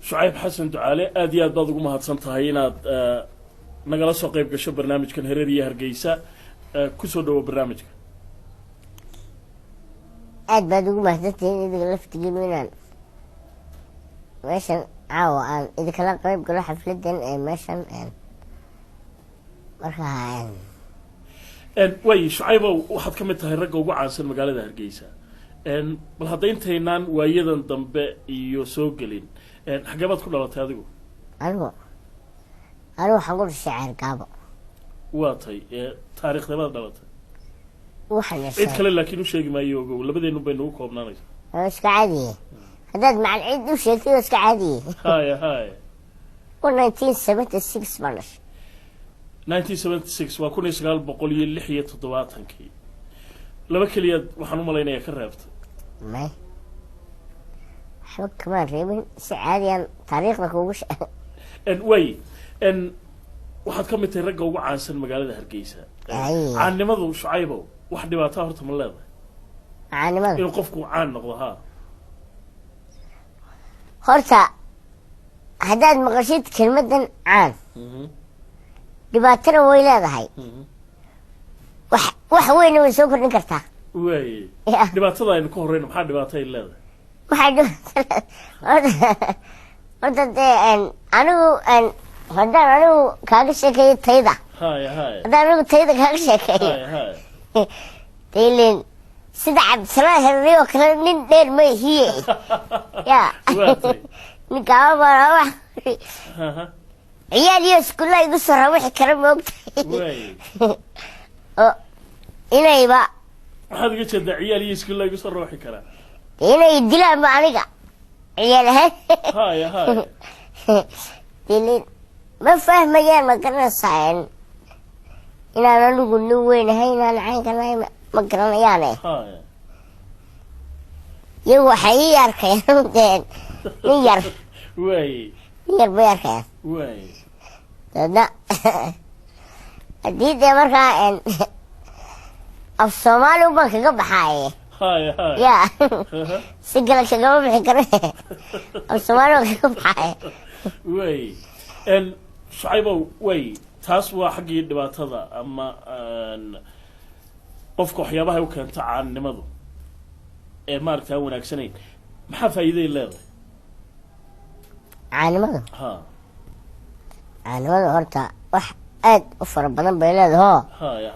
Shucayb Xasan Ducaale, aad iyo aad baad ugu mahadsan tahay inaad nagala soo qayb gasho barnaamijkan Herer iyo Hargeysa. Kusoo dhawo barnaamijka. Aad baad ugu mahadsantihiin idinka laftigiinu inaan meeshan caawa aan idinkala qayb galo xafladan ee meeshan markaa. Way, Shucaybow, waxaad ka mid tahay ragga ugu caansan magaalada Hargeysa. Bal hadda intaynaan waayadan dambe iyo soo gelin, xaggee baad ku dhalatay adigu? Anigu waxaan ku dhashay Ceergaabo. Waa tay, taariikhdee baad dhalatay? Waxaan Cid dhashay kale laakiin u sheegi maayo, ogow, labadeenu bay nagu koobnaanaysa. Waa iska caadiye, haddaad macal cid u sheegtay waa iska caadiye. Haya. 1976 baan dhashay. 1976, waa 1976-kii. Laba keliyaad waxaan u malaynayaa ka reebtay. May, waxba kamaan reebin, si caadiyaan taariikhda kuugu she Way, waxaad ka mid tahay ragga ugu caansan magaalada Hargeysa. Ay. Caannimadu, Shucaybow, wax dhibaataa horta ma leedahay? Caanimada? Inuu qofku caan noqdo, ha. Horta haddaad maqashid kelmaddan caan, dhibaatana way leedahay, wax weyna way soo kordhin kartaa. Waay. Ya. Dhibaatada aynu ka horeyno, maxaa dhibaato ay leedahay? Waxaa dhibaato horta dee anigu haddaan anigu kaaga sheekeeyo tayda, Haya. haddaan anigu tayda kaaga sheekeeyo, Haya. dee ileen sida Cabdisalaan Herri oo kale nin dheer ma hiye ya. Waa tay. Nin gaaba baan wax ciyaal iyo iskuulla igu soo rawixi kara, ma ogtahay? Waay. Oo inayba Waxaad uga jeedaa ciyaal iyo iskuulla igu soo rawxi karaa? Inay dilaanba aniga ciyaal ahaan. Haya. Dilin ma fahmayaan, ma garanaysaa inaan anigu nin weyn ahay, inaan caynkan ahay, ma garanayaane. Iyagu waxay ii arkayaan dee nin yar. Nin yar bay arkayaan. Dabeedna haddii dee markaa af Soomaali ubaan kaga baxaaye. Haya. Ya, si kale kagama bixi kare, af Soomaali baan kaga baxaaye. Waay, Shucaybow, way, taas waa xaggii dhibaatada ama qofka waxyaabahay u keento caannimadu ee maaragta aan wanaagsanayn. Maxaa faa'iiday leedahay? Caanimadu? Ha. Caanimadu horta wax aad u fara badan bay leedahoo. Haya.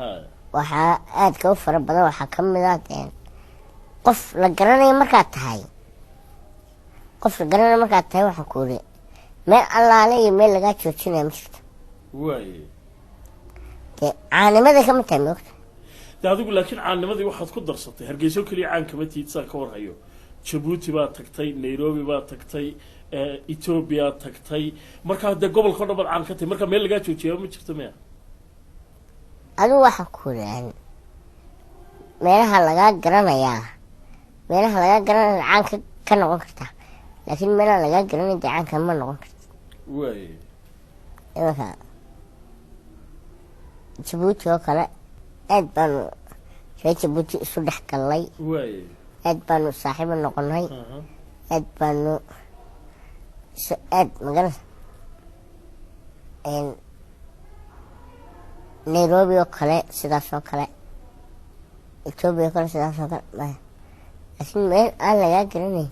Waxaa aadka u fara badan waxaa ka mid ah dee qof la garanayo markaad tahay, qof la garanayo markaad tahay, waxaa ku uri meel allaale iyo meel lagaa joojinaya ma jirto. Dee caanimaday ka mid tahay, moogta. De adigu laakiin caannimadii waxaad ku darsatay Hargeyso keliya caan kama tihid, saan ka warhayo. Jabuuti baad tagtay, Nairobi baad tagtay, Etoobiya tagtay. Markaa dee gobolka o dhan baad caan ka tahay, marka meel lagaa joojiyaa ma jirto miya? Adigu waxaa ku uri meelaha lagaa garanayaa, meelaha lagaa garanaya caan ka noqon kartaa, laakiin meelaha lagaa garanaya dee caanka ma noqon karti. Imanka Jabuuti oo kale aad baanu reer Jabuuti isu dhex gallay. Aad baanu saaxiibo noqonay. Aad baanu isu aad magarasa. Nairobi oo kale sidaas oo kale, Etoobiya oo kale sidaas oo kale, laakiin meel aan lagaa garanayn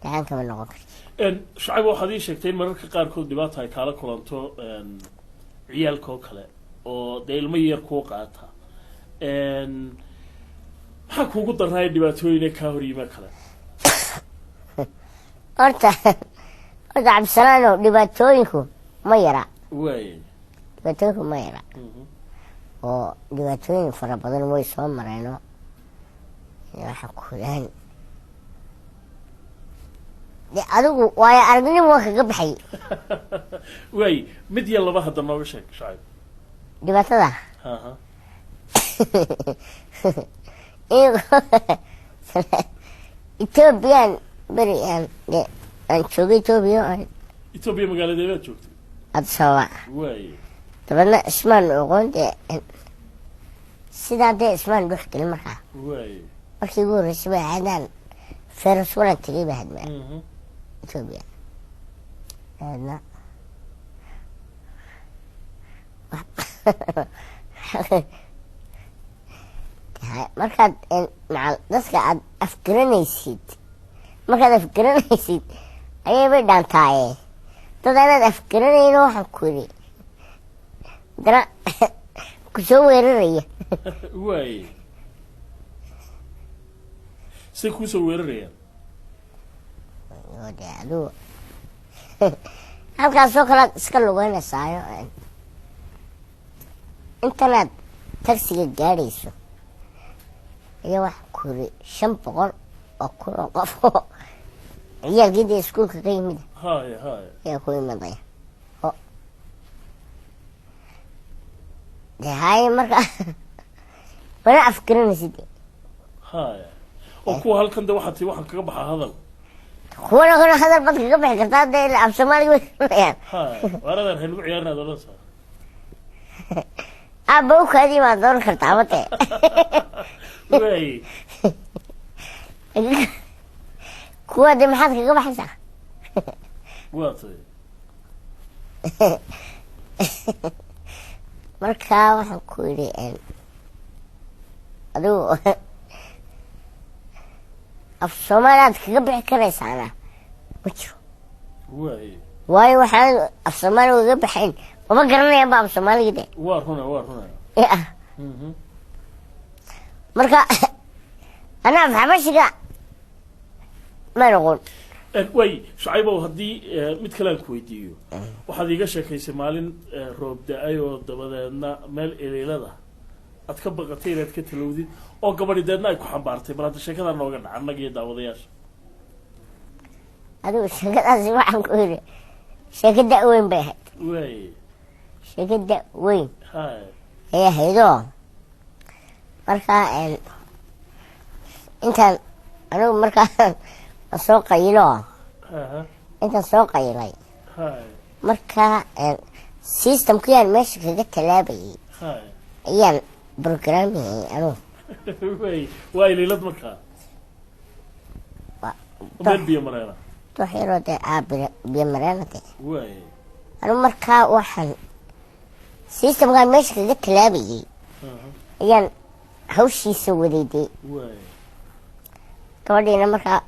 gacan kama noqon karti. Shacab, waxaad ii sheegtay in mararka qaarkood dhibaata ay kaala kulanto ciyaalka oo kale oo dee ilmo yar kuu qaata. Maxaa kuugu darnaaya dhibaatooyine kaa hor yima kale? Horta Cabdisalaano, dhibaatooyinku ma yara. Dhibaatooyinku ma yara oo dhibaatooyin fara badan way soo mareeno. Waxa kulaan de adigu waayo aragnimo waa kaga baxay. Waay, mid iyo laba hadda nooga sheeg, Shacab. Dhibaatada? Haha. Ethoobiyan beri aan de aan joogay Etoobiya aan Etoobiya magaaladee baad joogtay? Addis Ababa. Dabeedna ismaan oqoon dee sidaa dee ismaan dhex gelin markaa. Markii ugu horreysay ba aadaan feras waran tegay ba hadmaa. Etoobiya. Dabeedna markaad macal dadka aad afgaranaysid, markaad afgaranaysid ayay bay dhaantaaye. Dad anaad afgaranayno, waxaan ku yidhi, haddana ku soo weeraraya. Waay, say kuusoo weerarayaan? Oo dee adigu halkaasoo kalead iska lugeynaysayo, intanaad tagsiga gaadhayso ayaa waxaa ku yiri 500,000 oo qof oo ciyaalkii dee iskuulka ka yimid Haya, haya. ayaa ku imadaya. O dee haye, marka mana afgaranaysid. Haya, oo kuwa halkan de waxaa tii waxaan kaga baxaa hadal. Kuwana kana hadal baad kaga bixi kartaa dee, af Soomaaliga way garanayaan. Haya, waaradan haynagu ciyaarinaad odhanaysaa. Aabba u kaadii baad dooran kartaa mate. Waay. Kuwa dee maxaad kaga baxaysaa? Waa tay. Markaa waxaan ku yidhi, adigu af Soomaaliyaad kaga bixi karaysaana ma jiro. Waay. Waayo waxaan af Soomaaliga uga baxayn mama garanayaan ba af Soomaaliga de. Waa runa, waa runa. Ya. Marka anaa af Xabashiga ma noqon. Waay Shucaybow, haddii mid kale aan ku weydiiyo, waxaad iiga sheekaysay maalin roob da-ay oo dabadeedna meel iliilada aad ka baqatay inaad ka talowdid oo gabadhi deedna ay ku xambaartay. Bal hadda sheekadaa nooga dhaca annaga iyo daawadayaasha. Adigu sheekadaasi waxaan ku yidhi sheeko da' weyn bay ahayd. Waay. Sheeko da' weyn Hay. ayay ahaydoo markaa intaan anigu markaa aan soo qayilo, intaan soo qayilay, Hay. markaa systemkii aan meesha kaga tallaabayay Hay. ayaan programmiyay anigu. Waay, waa iliilad markaa? Meel biyo mareena? Doox yaroo dee aa biyo mareena dee. Waay. Anigu markaa waxaan systemkaan meesha kaga tallaabayay ayaan hawshiisa waday dee. Waay. Gabadhiina markaa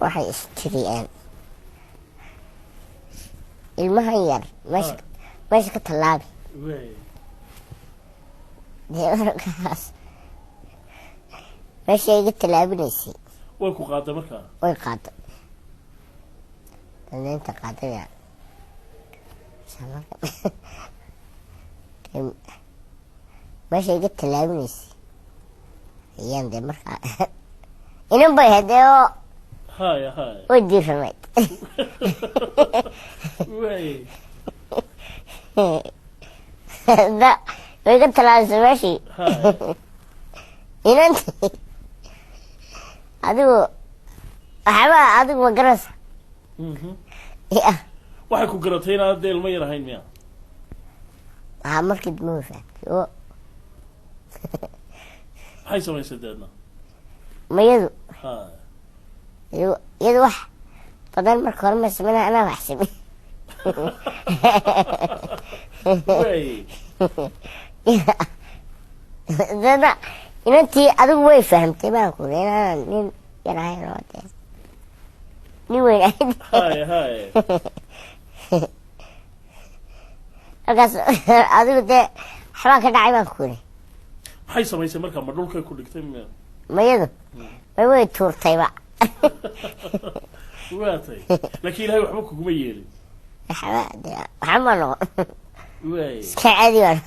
waxay istiri ilmahan yar meesha meesha ka tallaabi. Waay. Dee markaas meesha iga tallaabinaysay. Way ku qaaday markaa? Way qaaday. Daneynta qaadaya meesha iga tallaabinaysay ayaan dee markaa inan bay hadee oo Haya, haya. way diiranayd. Waay. Da way iga tallaabisay meeshii. Haya. Inantii adigu waxba adigu ma garanaysa. Ya. Waxay ku garatay inaad dee ilmo yar ahayn miya? Waxaa markii dambe way fahamtay oo Maxay samaysay deedna? Mayadu Haya. Iyadu wax badan marka hore ma sameyna, anaa wax samey. Waay. Dada inantii adigu way fahamtay baan ku iri inaanan nin yar ahayn oo dee nin weyn ahayn. Haya, haya. Markaas adigu dee waxbaa ka dhacay baan ku iri. Maxay samaysay markaa? Ma dhulkay ku dhigtay miya? Mayadu may way tuurtayba. Waa tay, laakiin Ilahay waxba kuguma yeelin. Waxba dee waxba ma noqon. Waay. Iska caadi baan.